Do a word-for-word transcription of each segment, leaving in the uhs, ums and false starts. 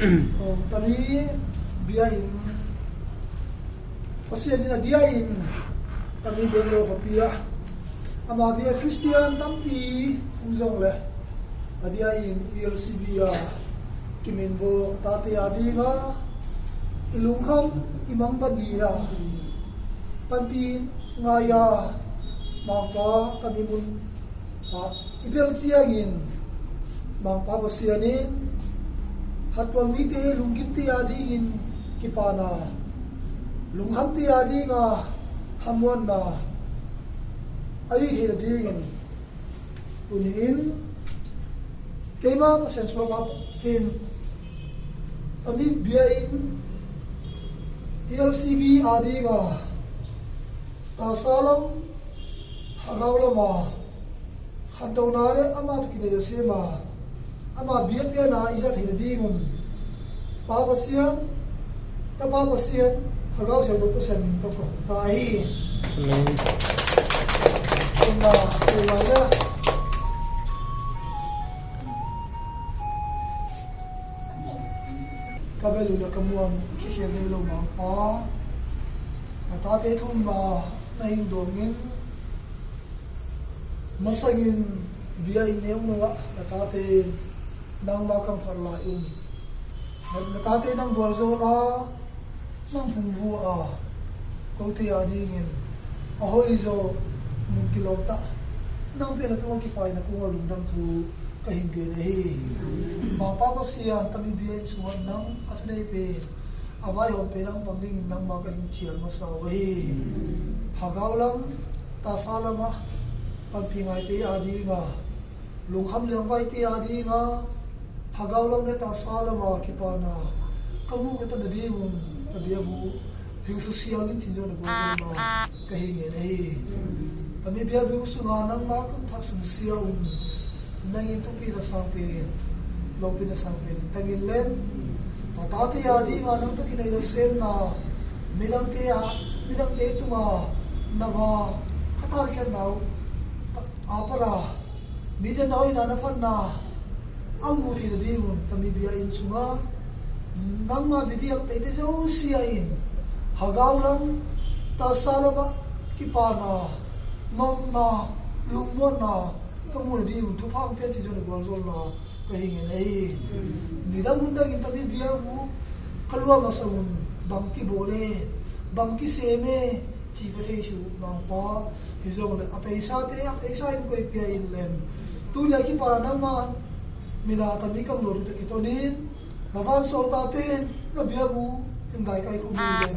Aw, tami bia in Pasian in a dia in tami bia lo khuapi ah ama bia Khristian tampi um zong le a dia in E L C B a kimin bo tate a dinga i lungkham i mangbat ni a panpi ngai a Mangpa tami mun ah i bel ciangin Mangpa Pasian in hattuam mite lunggimte a dingin kipana lungkhamte a dinga hamuanna a i theihna dingin tuni in keima Pasian suak a in tami bia in E L C B a dinga tasa lam hagau lama khandona le ama tawh kinei a sema ama biakpiakna i zat theihna dingun Pa Pasian, Tapa Pasian, Hagau Siangtho Pasian min tawh ka hong ta hi. Amen. Amen. Ka bel uh le ka muan khikhial nei lo Mangpa, na tate thumna na hing dawngin masangin bia in neu nungah na tate nangma kang phat lai um. Na, na tate nang bual zo la nang phungvu a kote a dingin a hoizaw mun kilawmtah nang pia na tungah kipai na kungah lungdam thu ka hing gen ahi. Mangpa Pasian tami bia in sungah nang a thunei pen a vaihawm pen ang pang dingin nangma ka hing cial masa uh ahi. Hagau lam tasa lamah panpi ngaite a dinga lungkham liangvaite a dinga hagau lam le tasa lama kipana ka mu ka tana dingun na biabu hingsu siangin cinzawh na gualzawhna ka hi ngen ahi. Tami biabu sunga nangma kong thak sungsia um nangin thupi na sangpen lopi na sangpen tangin len a tate a dinga nang tawh kinei lo semna midangte a midangte tunga na va ka tarkhiatna uh a para mite na hoihna na phatna a mu theihna dingun tami bia in sunga nangma bidiang peite zosia in hagau lam tasa lamah kipana nopna lungmuanna ka muhna dingun thupha ang pian cih zong na gualzawlna ka hi ngen ahi. Nidang hun dangin tami bia uh ka luah masa un bang kibawl e bang kisem e ci ka thei su Mangpa hi zong le a peisate a peisa in koi pia in lem tuni a kipana nangma mina tami kam lo dute kitonin na vansawltate na biabu in daikai khum in lem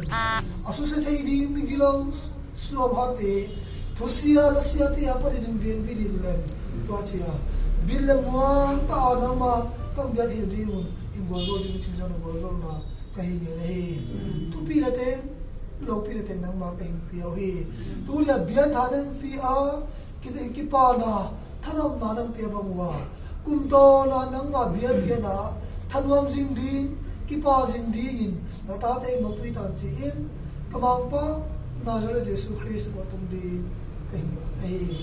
a susia thei ding migilo suamhate thusia lasiate a panin in veng bidin lem tua cia bil le muang ta a nangma kam bia thei dingun in gualzawl ding cin zong na gualzawlna ka hi ngen ahi. Thupi na teng lopi na teng nangma ka hing pia uh hi. Tulia bia tha nang pia a kipana thanopna nang pia bang uh a kumtawna nangma biapiana thanuam zing ding kipa zing dingin na tate in mapui tan ci-in ka Mangpa Nazareth Jesu Khrist tungah tung ding ka hing ahi.